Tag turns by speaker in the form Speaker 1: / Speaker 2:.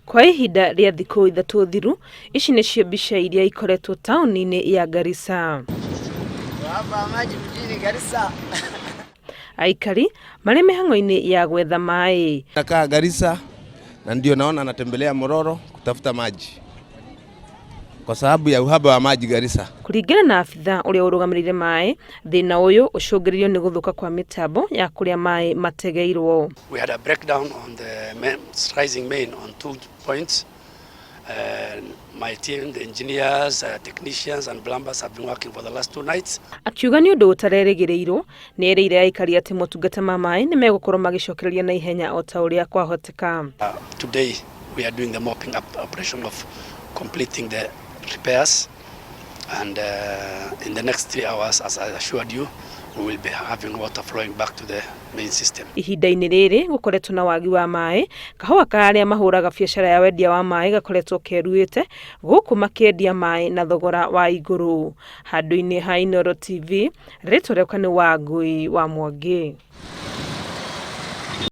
Speaker 1: Kwa ihinda rĩa thikũ 3 thiru, ici nĩcio mbica iria ikoretwo taũni-inĩ ya Garissa. Aikari marĩ mĩhang'o-inĩ ya gwetha maĩ.
Speaker 2: Nakaa Garissa na ndio naona anatembelea Mororo kutafuta maji kwa sababu ya uhaba wa maji Garissa.
Speaker 1: Kũringana na abitha ũrĩa ũrũgamĩrĩire maĩ, thĩna ũyũ ũcũngĩrĩirio nĩ gũthũka kwa mĩtambo ya kũrĩa maĩ mategeirwo.
Speaker 3: We had a breakdown on the rising main on 2 points. My team, the engineers, technicians and plumbers have been working for the last 2 nights.
Speaker 1: Akiuga nĩ ũndũ ũtarerĩgĩrĩirwo, nĩ erĩire aikari atĩ motungata ma maĩ nĩ megũkorwo magĩcokereria na ihenya o ta ũrĩa kwahoteka.
Speaker 3: Today we are doing the mopping up operation of completing the repairs, and in the next 3 hours, as I assured you, we will be having water flowing back to the main system.
Speaker 1: Ihinda-inĩ rĩrĩ gũkoretwo na wagi wa maĩ, kahũa ka arĩa mahũraga biacara ya wendia wa maĩ gakoretwo keruĩte gũkũ makĩendia maĩ na thogora wa igũrũ. Handũ-inĩ ha Inooro TV, rĩtwa rĩakwa nĩ Wangui wa Mwangi.